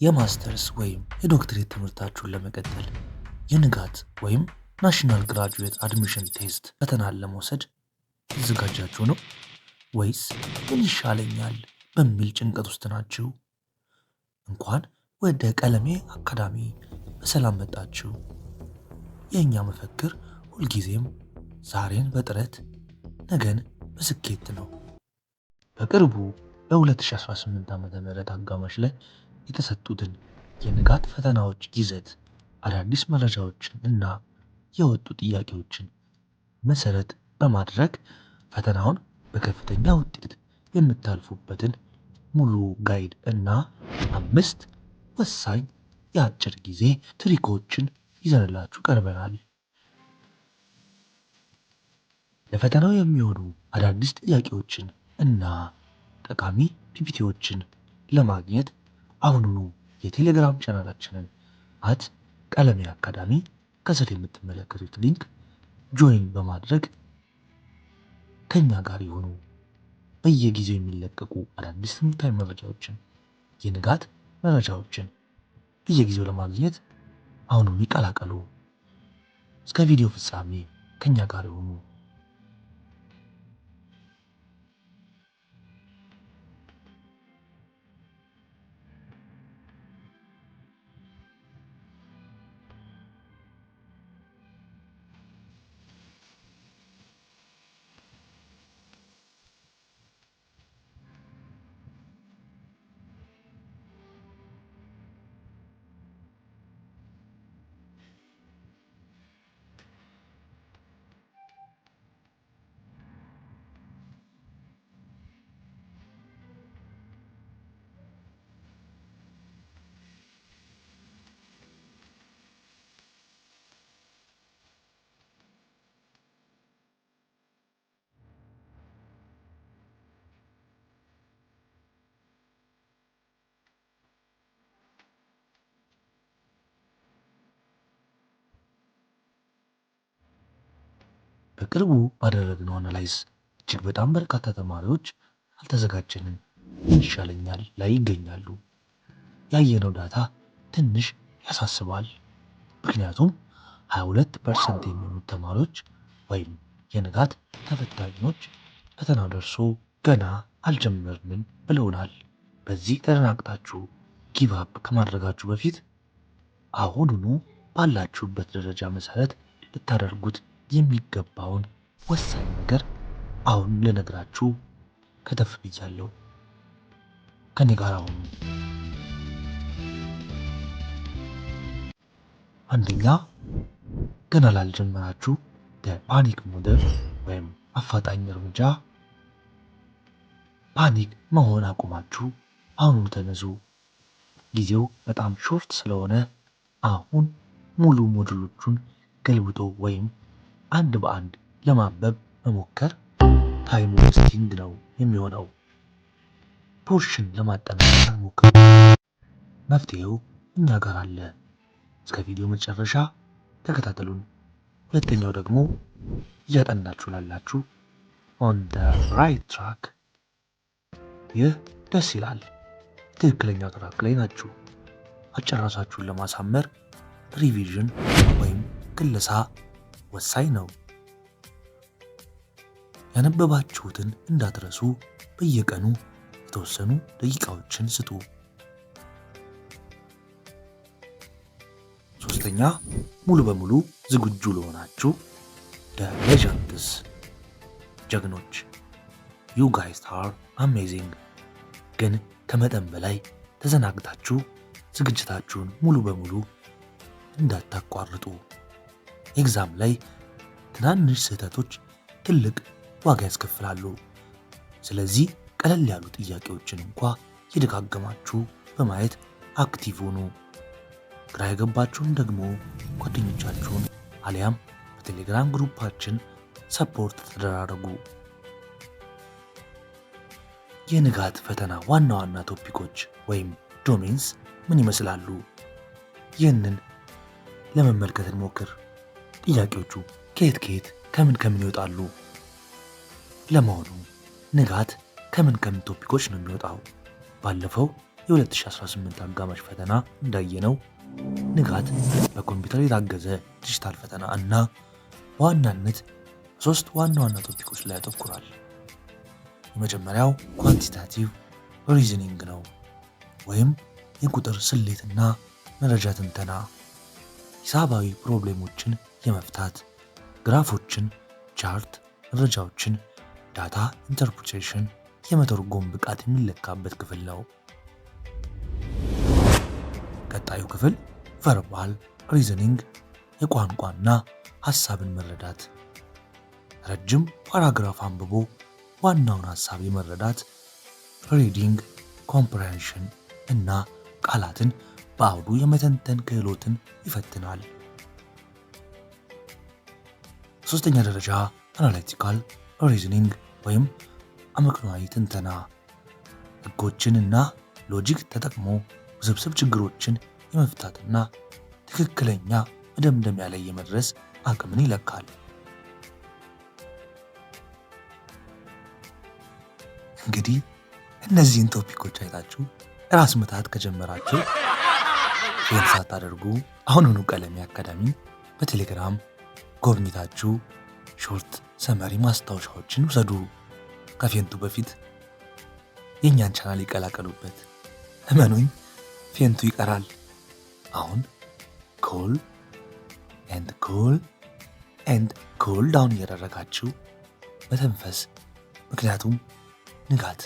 የማስተርስ ወይም የዶክትሬት ትምህርታችሁን ለመቀጠል የንጋት ወይም National Graduate Admission Test ፈተናን ለመውሰድ እየተዘጋጃችሁ ነው ወይስ ምን ይሻለኛል በሚል ጭንቀት ውስጥ ናችሁ? እንኳን ወደ ቀለሜ አካዳሚ በሰላም መጣችሁ። የእኛ መፈክር ሁልጊዜም ዛሬን በጥረት፣ ነገን በስኬት ነው። በቅርቡ በ2018 ዓ.ም አጋማሽ ላይ የተሰጡትን የንጋት ፈተናዎች ይዘት፣ አዳዲስ መረጃዎችን እና የወጡ ጥያቄዎችን መሰረት በማድረግ ፈተናውን በከፍተኛ ውጤት የምታልፉበትን ሙሉ guide እና አምስት ወሳኝ የአጭር ጊዜ trick ኦችን ይዘንላችሁ ቀርበናል። ለፈተናው የሚሆኑ አዳዲስ ጥያቄዎችን እና ጠቃሚ PPT ዎችን ለማግኘት አሁኑኑ የቴሌግራም ቻናላችንን @ቀለሜ አካዳሚ ከስር የምትመለከቱት link join በማድረግ ከኛ ጋር ይሁኑ። በየጊዜው የሚለቀቁ አዳዲስ ትምህርታዊ መረጃዎችን፣ የንጋት መረጃዎችን በየጊዜው ለማግኘት አሁኑኑ ይቀላቀሉ። እስከ ቪዲዮ ፍጻሜ ከኛ ጋር ይሁኑ። በቅርቡ ባደረግነው analyze እጅግ በጣም በርካታ ተማሪዎች አልተዘጋጀንም፣ ምን ይሻለኛል ላይ ይገኛሉ። ያየነው data ትንሽ ያሳስባል። ምክንያቱም 22% የሚሆኑት ተማሪዎች ወይም የንጋት ተፈታኞች ፈተናው ደርሶ ገና አልጀመርንም ብለውናል። በዚህ ተደናግጣችሁ give up ከማድረጋችሁ በፊት አሁኑኑ ባላችሁበት ደረጃ መሰረት ልታደርጉት የሚገባውን ወሳኝ ነገር አሁን ልነግራችሁ ከተፍ ብያለሁ። ከኔ ጋር አሁኑ። አንደኛ፣ ገና ላልጀመራችሁ panic mode ወይም አፋጣኝ እርምጃ። Panic መሆን አቁማችሁ አሁኑ ተነሱ። ጊዜው በጣም short ስለሆነ አሁን ሙሉ module ኦቹን ገልብጦ ወይም አንድ በአንድ ለማንበብ መሞከር time wasting ነው የሚሆነው። Portion ለማጠናቀቅ ሞክሩ። መፍትሄው እኛ ጋር አለ። እስከ ቪዲዮ መጨረሻ ተከታተሉን። ሁለተኛው ደግሞ እያጠናችሁ ላላችሁ on the right track። ይህ ደስ ይላል። ትክክለኛው track ላይ ናችሁ። አጨራረሳችሁን ለማሳመር revision ወይም ክለሳ ወሳኝ ነው። ያነበባችሁትን እንዳትረሱ በየቀኑ የተወሰኑ ደቂቃዎችን ስጡ። ሶስተኛ፣ ሙሉ በሙሉ ዝግጁ ለሆናችሁ legends፣ ጀግኖች፣ you guys are amazing። ግን ከመጠን በላይ ተዘናግታችሁ ዝግጅታችሁን ሙሉ በሙሉ እንዳታቋርጡ። Exam ላይ ትናንሽ ስህተቶች ትልቅ ዋጋ ያስከፍላሉ። ስለዚህ ቀለል ያሉ ጥያቄዎችን እንኳ እየደጋገማችሁ በማየት active ሁኑ። ግራ የገባችሁን ደግሞ ጓደኞቻችሁን አሊያም በቴሌግራም group ኣችን support ተደራረጉ። የንጋት ፈተና ዋና ዋና topic ኦች ወይም domains ምን ይመስላሉ? ይህንን ለመመልከት እንሞክር። ጥያቄዎቹ ከየት ከየት፣ ከምን ከምን ይወጣሉ? ለመሆኑ ንጋት ከምን ከምን topic ኦች ነው የሚወጣው? ባለፈው የ2018 አጋማሽ ፈተና እንዳየነው ንጋት በኮምፒውተር የታገዘ ዲጂታል ፈተና እና በዋናነት በሶስት ዋና ዋና topic ኦች ላይ ያተኩራል። የመጀመሪያው quantitative reasoning ነው፣ ወይም የቁጥር ስሌትና መረጃ ትንተና፣ ሂሳባዊ problem ኦችን የመፍታት፣ ግራፎችን፣ chart፣ መረጃዎችን፣ data interpretation የመተርጎም ብቃት የሚለካበት ክፍል ነው። ቀጣዩ ክፍል verbal reasoning፣ የቋንቋና ሐሳብን መረዳት፣ ረጅም paragraph አንብቦ ዋናውን ሐሳብ የመረዳት reading comprehension እና ቃላትን በአውዱ የመተንተን ክህሎትን ይፈትናል። ሶስተኛ ደረጃ analytical reasoning ወይም አመክንዮአዊ ትንተና፣ ሕጎችንና logic ተጠቅሞ ውስብስብ ችግሮችን የመፍታትና ትክክለኛ መደምደሚያ ላይ የመድረስ አቅምን ይለካል። እንግዲህ እነዚህን topic ኦች አይታችሁ ራስ ምታት ከጀመራችሁ faint ሳታደርጉ አሁኑኑ ቀለሜ አካዳሚ በቴሌግራም ጎብኝታችሁ short summary ማስታወሻዎችን ውሰዱ። ከ faint ኡ በፊት የእኛን ቻናል ይቀላቀሉበት። እመኑኝ faint ኡ ይቀራል። አሁን cool and cool and cool down እያደረጋችሁ መተንፈስ። ምክንያቱም ንጋት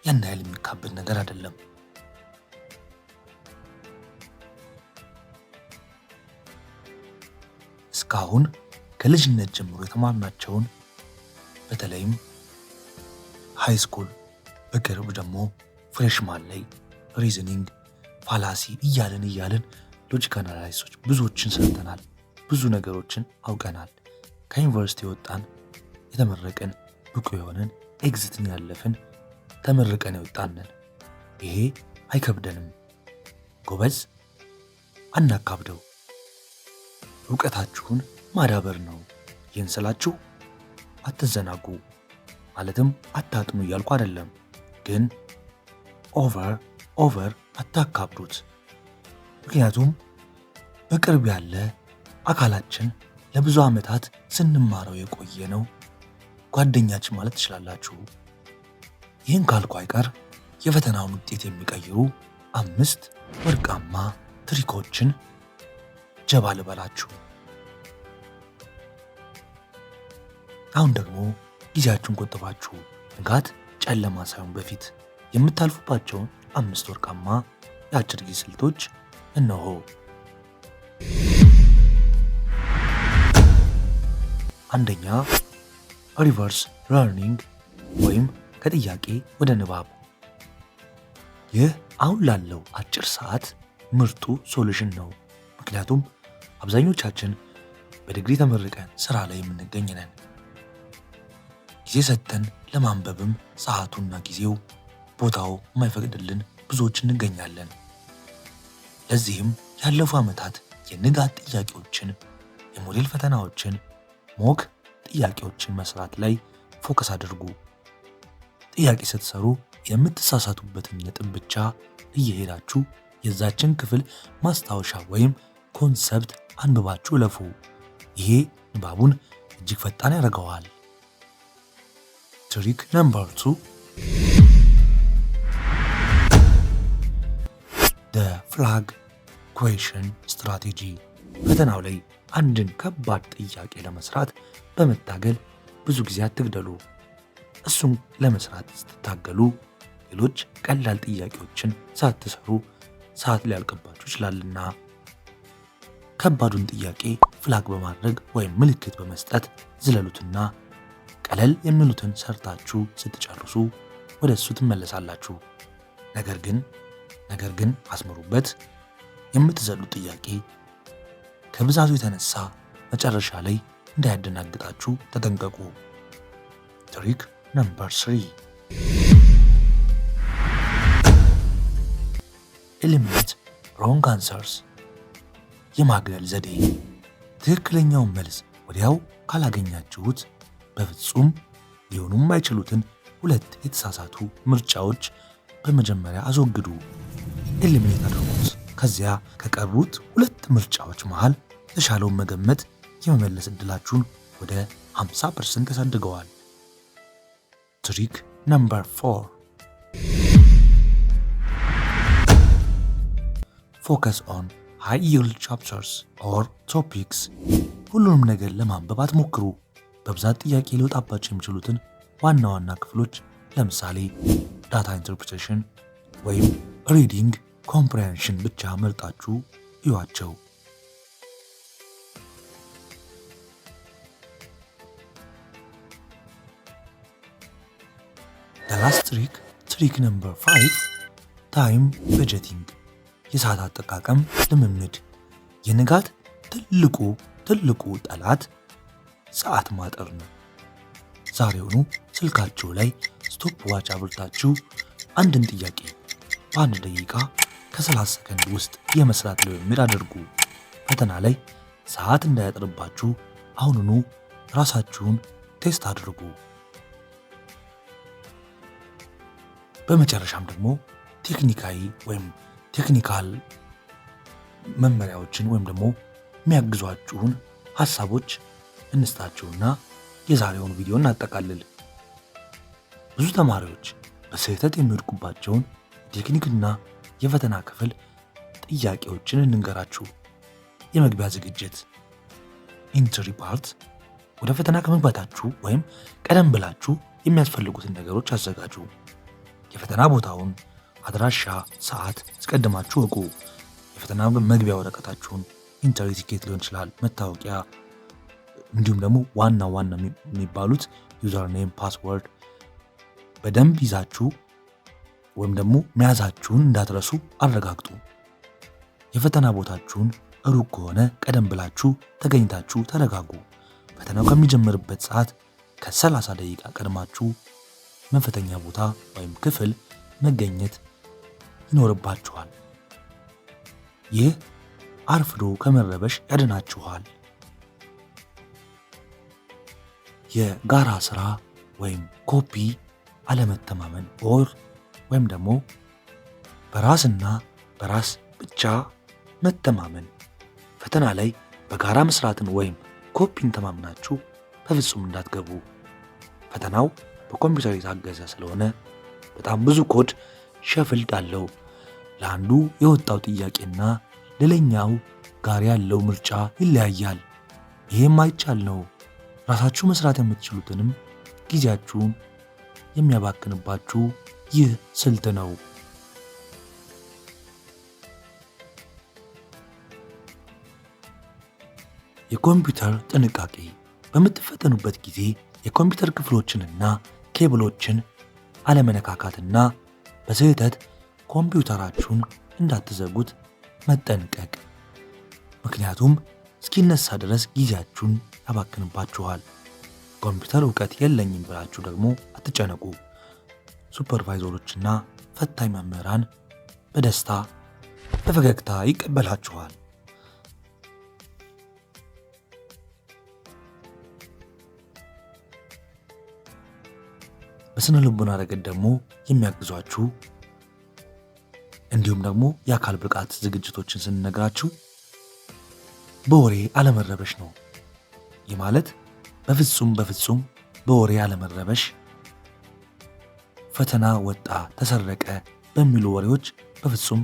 ያን ያህል የሚካበድ ነገር አይደለም። እስካሁን ከልጅነት ጀምሮ የተማርናቸውን፣ በተለይም high school፣ በቅርብ ደግሞ freshman ላይ reasoning፣ fallacy እያልን እያልን logic analysis ኦች ብዙዎችን ሰርተናል። ብዙ ነገሮችን አውቀናል። ከዩኒቨርሲቲ የወጣን፣ የተመረቅን፣ ብቁ የሆንን፣ exit ን ያለፍን፣ ተመርቀን የወጣንን ይሄ አይከብደንም። ጎበዝ፣ አናካብደው። እውቀታችሁን ማዳበር ነው። ይህን ስላችሁ አትዘናጉ ማለትም አታጥኑ እያልኩ አይደለም፣ ግን over over አታካብዱት። ምክንያቱም በቅርብ ያለ አካላችን ለብዙ ዓመታት ስንማረው የቆየ ነው፣ ጓደኛችን ማለት ትችላላችሁ። ይህን ካልኩ አይቀር የፈተናውን ውጤት የሚቀይሩ አምስት ወርቃማ trick ኦችን ጀባ ልበላችሁ። አሁን ደግሞ ጊዜያችሁን ቆጥባችሁ ንጋት ጨለማ ሳይሆን በፊት የምታልፉባቸውን አምስት ወርቃማ የአጭር ጊዜ ስልቶች እነሆ። አንደኛ፣ reverse learning ወይም ከጥያቄ ወደ ንባብ። ይህ አሁን ላለው አጭር ሰዓት ምርጡ solution ነው። ምክንያቱም አብዛኞቻችን በዲግሪ ተመርቀን ስራ ላይ የምንገኝ ነን። ጊዜ ሰጥተን ለማንበብም ሰዓቱና ጊዜው ቦታው የማይፈቅድልን ብዙዎች እንገኛለን። ለዚህም ያለፉ ዓመታት የንጋት ጥያቄዎችን፣ የሞዴል ፈተናዎችን፣ mock ጥያቄዎችን መስራት ላይ focus አድርጉ። ጥያቄ ስትሰሩ የምትሳሳቱበትን ነጥብ ብቻ እየሄዳችሁ የዛችን ክፍል ማስታወሻ ወይም concept አንብባችሁ እለፉ። ይሄ ንባቡን እጅግ ፈጣን ያደርገዋል። Trick number 2፣ the flag question strategy። ፈተናው ላይ አንድን ከባድ ጥያቄ ለመስራት በመታገል ብዙ ጊዜ አትግደሉ። እሱን ለመስራት ስትታገሉ ሌሎች ቀላል ጥያቄዎችን ሳትሰሩ ሰዓት ሊያልቅባችሁ ይችላልና ከባዱን ጥያቄ flag በማድረግ ወይም ምልክት በመስጠት ዝለሉትና ቀለል የሚሉትን ሰርታችሁ ስትጨርሱ ወደ እሱ ትመለሳላችሁ። ነገር ግን አስምሩበት፣ የምትዘሉት ጥያቄ ከብዛቱ የተነሳ መጨረሻ ላይ እንዳያደናግጣችሁ ተጠንቀቁ። Trick number 3፣ eliminate wrong answers፣ የማግለል ዘዴ። ትክክለኛውን መልስ ወዲያው ካላገኛችሁት በፍጹም ሊሆኑ የማይችሉትን ሁለት የተሳሳቱ ምርጫዎች በመጀመሪያ አስወግዱ። Eliminate አድርጉት። ከዚያ ከቀሩት ሁለት ምርጫዎች መሃል የተሻለውን መገመት የመመለስ ዕድላችሁን ወደ 50% ያሳድገዋል። Trick number 4፣ focus on high yield chapters or topics። ሁሉንም ነገር ለማንበብ አትሞክሩ። በብዛት ጥያቄ ሊወጣባቸው የሚችሉትን ዋና ዋና ክፍሎች፣ ለምሳሌ data interpretation ወይም reading comprehension ብቻ መርጣችሁ እዩዋቸው። Last trick፣ trick number 5፣ time budgeting፣ የሰዓት አጠቃቀም ልምምድ። የንጋት ትልቁ ትልቁ ጠላት ሰዓት ማጠር ነው። ዛሬውኑ ስልካችሁ ላይ stop watch አብርታችሁ አንድን ጥያቄ በ1 ደቂቃ ከ30 ሰከንድ ውስጥ የመስራት ልምምድ አድርጉ። ፈተና ላይ ሰዓት እንዳያጥርባችሁ አሁኑኑ ራሳችሁን test አድርጉ። በመጨረሻም ደግሞ ቴክኒካዊ ወይም technical መመሪያዎችን ወይም ደግሞ የሚያግዟችሁን ሀሳቦች እንስጣችሁና የዛሬውን ቪዲዮ እናጠቃልል። ብዙ ተማሪዎች በስህተት የሚወድቁባቸውን የቴክኒክና የፈተና ክፍል ጥያቄዎችን እንንገራችሁ። የመግቢያ ዝግጅት፣ entry part፣ ወደ ፈተና ከመግባታችሁ ወይም ቀደም ብላችሁ የሚያስፈልጉትን ነገሮች አዘጋጁ። የፈተና ቦታውን፣ አድራሻ፣ ሰዓት አስቀድማችሁ እወቁ። የፈተና መግቢያ ወረቀታችሁን፣ entry ticket ሊሆን ይችላል፣ መታወቂያ፣ እንዲሁም ደግሞ ዋና ዋና የሚባሉት username፣ password በደንብ ይዛችሁ ወይም ደግሞ መያዛችሁን እንዳትረሱ አረጋግጡ። የፈተና ቦታችሁን ሩቅ ከሆነ ቀደም ብላችሁ ተገኝታችሁ ተረጋጉ። ፈተናው ከሚጀምርበት ሰዓት ከ30 ደቂቃ ቀድማችሁ መፈተኛ ቦታ ወይም ክፍል መገኘት ይኖርባችኋል። ይህ አርፍዶ ከመረበሽ ያድናችኋል። የጋራ ስራ ወይም ኮፒ አለመተማመን or ወይም ደግሞ በራስና በራስ ብቻ መተማመን። ፈተና ላይ በጋራ መስራትን ወይም ኮፒን ተማምናችሁ በፍጹም እንዳትገቡ። ፈተናው በኮምፒውተር የታገዘ ስለሆነ በጣም ብዙ code shuffled አለው። ለአንዱ የወጣው ጥያቄና ሌላኛው ጋር ያለው ምርጫ ይለያያል። ይሄም አይቻል ነው። ራሳችሁ መስራት የምትችሉትንም ጊዜያችሁን የሚያባክንባችሁ ይህ ስልት ነው። የኮምፒውተር ጥንቃቄ፣ በምትፈተኑበት ጊዜ የኮምፒውተር ክፍሎችንና ኬብሎችን አለመነካካትና በስህተት ኮምፒውተራችሁን እንዳትዘጉት መጠንቀቅ። ምክንያቱም እስኪነሳ ድረስ ጊዜያችሁን ያባክንባችኋል። ኮምፒውተር እውቀት የለኝም ብላችሁ ደግሞ አትጨነቁ። Supervisor ኦችና ፈታኝ መምህራን በደስታ በፈገግታ ይቀበላችኋል። በስነ ልቦና ረገድ ደግሞ የሚያግዟችሁ እንዲሁም ደግሞ የአካል ብቃት ዝግጅቶችን ስንነግራችሁ በወሬ አለመረበሽ ነው። ይህ ማለት በፍጹም በፍጹም በወሬ አለመረበሽ፣ ፈተና ወጣ፣ ተሰረቀ በሚሉ ወሬዎች በፍጹም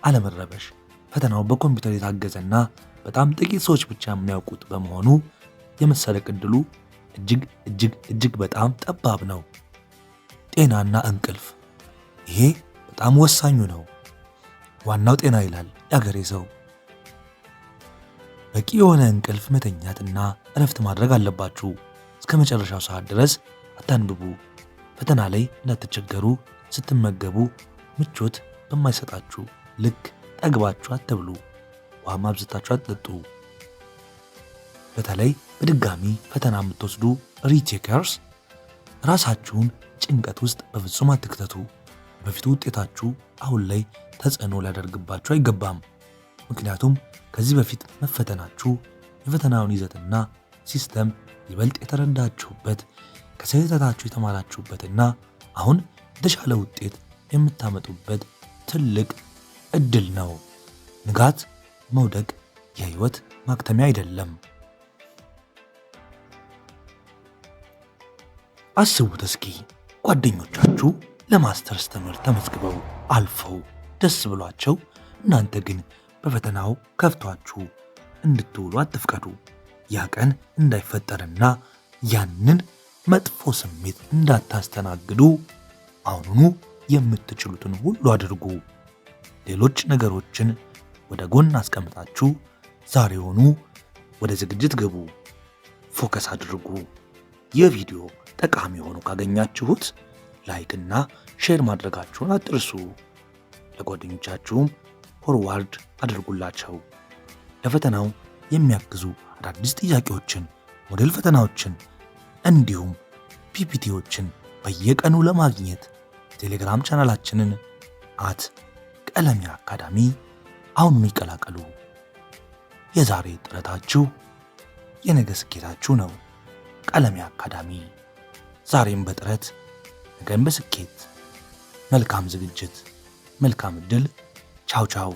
አለመረበሽ። ፈተናው በኮምፒውተር የታገዘና በጣም ጥቂት ሰዎች ብቻ የሚያውቁት በመሆኑ የመሰረቅ ዕድሉ እጅግ እጅግ እጅግ በጣም ጠባብ ነው። ጤናና እንቅልፍ፣ ይሄ በጣም ወሳኙ ነው። ዋናው ጤና ይላል የአገሬ ሰው። በቂ የሆነ እንቅልፍ መተኛትና እረፍት ማድረግ አለባችሁ። እስከ መጨረሻው ሰዓት ድረስ አታንብቡ። ፈተና ላይ እንዳትቸገሩ ስትመገቡ ምቾት በማይሰጣችሁ ልክ ጠግባችሁ አትብሉ። ውሃም አብዝታችሁ አትጠጡ። በተለይ በድጋሚ ፈተና የምትወስዱ retakers ራሳችሁን ጭንቀት ውስጥ በፍጹም አትክተቱ። በፊቱ ውጤታችሁ አሁን ላይ ተጽዕኖ ሊያደርግባችሁ አይገባም። ምክንያቱም ከዚህ በፊት መፈተናችሁ የፈተናውን ይዘትና system ይበልጥ የተረዳችሁበት፣ ከስህተታችሁ የተማራችሁበትና አሁን የተሻለ ውጤት የምታመጡበት ትልቅ እድል ነው። ንጋት መውደቅ የህይወት ማክተሚያ አይደለም። አስቡት እስኪ፣ ጓደኞቻችሁ ለማስተርስ ትምህርት ተመዝግበው አልፈው ደስ ብሏቸው፣ እናንተ ግን በፈተናው ከፍቷችሁ እንድትውሉ አትፍቀዱ። ያ ቀን እንዳይፈጠርና ያንን መጥፎ ስሜት እንዳታስተናግዱ አሁኑኑ የምትችሉትን ሁሉ አድርጉ። ሌሎች ነገሮችን ወደ ጎን አስቀምጣችሁ ዛሬውኑ ወደ ዝግጅት ግቡ። Focus አድርጉ። ይህ ቪዲዮ ጠቃሚ ሆኖ ካገኛችሁት like እና share ማድረጋችሁን አትርሱ። ለጓደኞቻችሁም forward አድርጉላቸው። ለፈተናው የሚያግዙ አዳዲስ ጥያቄዎችን፣ ሞዴል ፈተናዎችን እንዲሁም PPT ዎችን በየቀኑ ለማግኘት ቴሌግራም ቻናላችንን @ቀለሜአካዳሚ አሁኑኑ ይቀላቀሉ። የዛሬ ጥረታችሁ የነገ ስኬታችሁ ነው። ቀለሜ አካዳሚ፣ ዛሬም በጥረት ነገን በስኬት። መልካም ዝግጅት፣ መልካም እድል። ቻው ቻው።